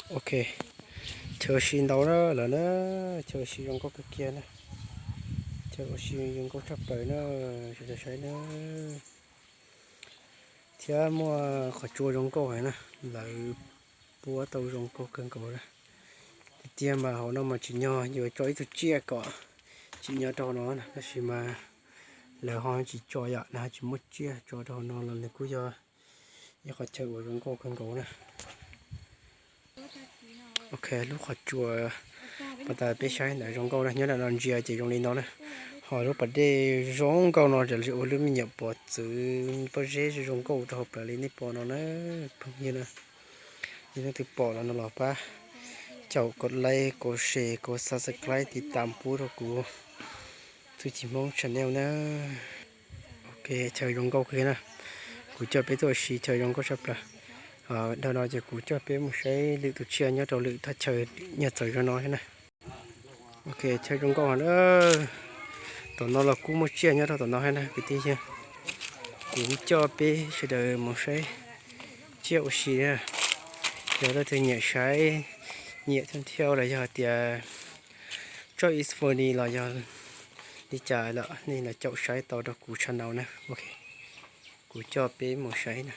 Ok, chaw ua si ntau na lawm na, chaw ua si zoo nkauj kawg kiag na, chaw ua si zoo nkauj tshaj plaws na, sawv daws saib na. Thiab muaj qhov tsua zoo nkauj heev na, lawv puab tau zoo nkauj kawg nkaus na. Tiag tiag mas hauv no mas tsim nyog yuav tso ib tug tsiaj kom tsim nyog rau hauv no na, tab sis mas lawv ho tsis tso yom, lawv ho tsis muab tsiaj tso rau hauv no los nws kuj yog ib qhov chaw uas zoo nkauj kawg nkaus na. Ok, lub qhov tsua pas tas peb saib ntawd zoo nkauj na, nyob ntawm no ntsia ces zoo li no na. Ho lub pas dej zoo nkauj no raws li ua lub me nyuam pov txwv pob zeb zoo nkauj rau hauv plawv li nej pom no na. Phooj ywg na, yog leej twg pom los no los pab caum kom like, kom share, kom subscribe, tiv tam pub rau kuv Txuj Ci Hmoob channel na. Ok, chaw zoo nkauj kawg na. Kuv coj peb tuaj ua si chaw zoo nkauj tshaj plaws. Dhau no ces kuv coj peb mus saib lwm tus tsiaj nyob rau lwm thaj chaw nyuag txawv zog no thiab na. Ok, chaw zoo nkauj heev na. Tom no los kuj muaj tsiaj nyob rau tom no thiab na kwv tij. Kuv coj peb sawv daws mus saib tsiaj ua si na. Yog leej twg nyiam saib, nyiam thoob thiab los yog tias tsob is funny los yog li cas lawm nej los caum saib tau rau kuv channel na. Ok, kuv coj peb mus saib na.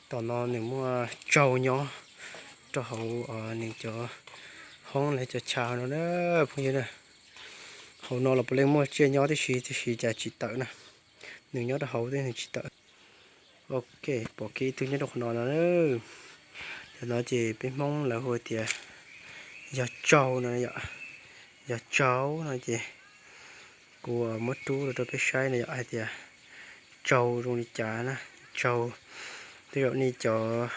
Tom no nws muaj tsaug nyob rau hauv nws cov hoob los cov chaw no na phooj ywg na. Hauv no los puav leej muaj tsiaj nyob tib si, tiam sis cas tsis tawm na. Nws nyob rau hauv thiab nws tsis tawm. Ok, pom kiag ib tug nyob rau qhov no no. Cov no ces peb Hmoob lawv hu tias yog tsaug no yom. Yog tsaug no ces kuv muab rub rau peb saib no yom, hais tias tsaug zoo li cas na. Tsaug, tej zaum nej cov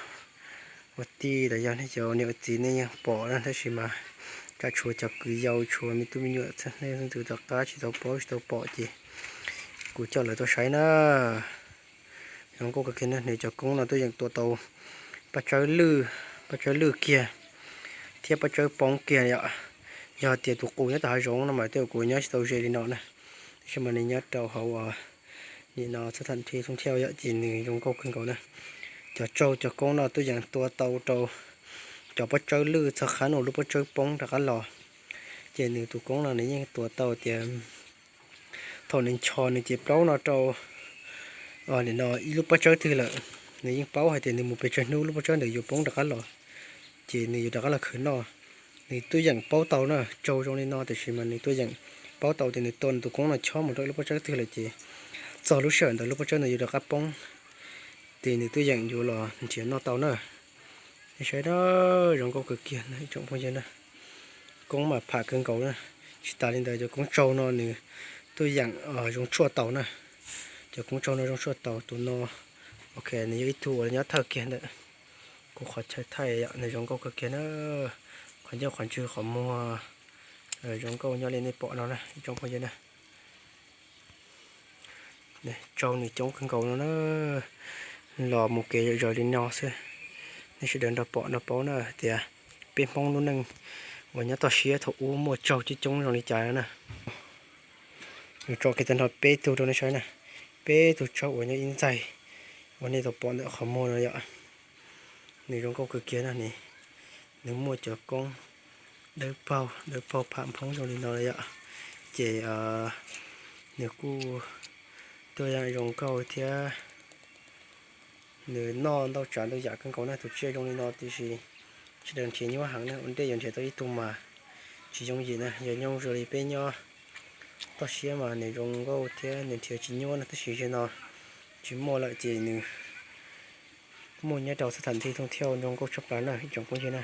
ua tij los yog nej cov niam ua txiv nej yeej pom na, tab sis mas tsam tshuav cov kwv yau, tshuav me tub me nyuam txheej leej txheej tus tom qab tsis tau paub tsis tau pom ces kuv coj lawv tuaj saib na. Zoo nkauj kawg kiag na, nws cov koob no tuaj yeem tua tau paj tsawb lwj, paj tsawb lwj kiag thiab paj tsawb poob kiag yom. Yog tias tus qus nyob tom hav zoov no mas tej zaum kuv nyob tsis tau ze li no na. Tab sis mas nws nyob rau hauv nim no txhab tham thi thoob thiaj yom, ces nws zoo nkauj kawg nkaus na. Cov tsaug cov koob no tuaj yeem tua tau rau cov paj tsawb lwj txog qhab uas lub paj tsawb poob rov qab los. Ces nws tus koob no nws yeej tua tau tias thaum nws ncho nws ces plaub no rau nim no ib lub pob tsawb twg lawm, nws yeej paub hais tias nws mus pes tsawg hnub lub pob tsawb ntawd yuav poob rov qab los, ces nws yuav rov qab los khwv noj. Nws tuaj yeem paub tau na, tsaug zoo li no tiam sis mas nws tuaj yeem paub tau tias nws tua nws tus koob no chob mus rau ib lub pob tsawb twg lawm ces txog lub sij hawm ntawd lub pob tsawb ntawd yuav rov qab poob, ces nws tuaj yeem yuav los nrhiav noj tau na. Nej saib na, zoo nkauj kawg kiag na ib tsoom phooj ywg na. Koob mas pham kawg nkaus na. Tsis tas li ntawd cov koob tsaug no nws tuaj yeem zoo tshuaj taus na. Cov koob tsaug no zoo tshuaj taus tus no. Ok, nws yog ib tug uas nyob thawj kiag ntawm kuv qhov chaw thaij yom, nws zoo nkauj kawg kiag na. Qhov ncauj qhov ntswg qhov muag zoo nkauj nyob li nej pom no na ib tsoom phooj ywg na. Tsaug nws coob kawg nkaus no na. Los mus kev zom zaws li no xwb, nej sawv daws nrog pom nrog paub na tias peb Hmoob lub neej uas nyob toj siab thaum ub muaj tsaug coob coob zoo li cas na. Nws tso kiag tag nrho peb tug rau nej saib na, peb tug tsaug uas nyob ib ntxaig uas nej tau pom ntawm qhov muag no yom. Nws zoo nkauj kawg kiag na, nws muaj cov koob dawb paug dawb paug pham phoob zoo li no yom. Ces nws kuj tuaj zoo nkauj thiab. Nws noj ntau tsav ntau yam kawg nkaus na, tus tsiaj zoo li no tiam sis sawv daws nrhiav nyuaj heev na, ua ntej yuav nrhiav tau ib tug mas tsis yooj yim na. Yog nyob zoo li peb nyob toj siab mas nws zoo nkauj thiab nws nrhiav tsis nyuaj na, tab sis zaum no tsis muaj lawm ces nws muaj nyob rau txhab tham thi thoob thiaj zoo nkauj tshaj plaws na ib tsoom phooj ywg na.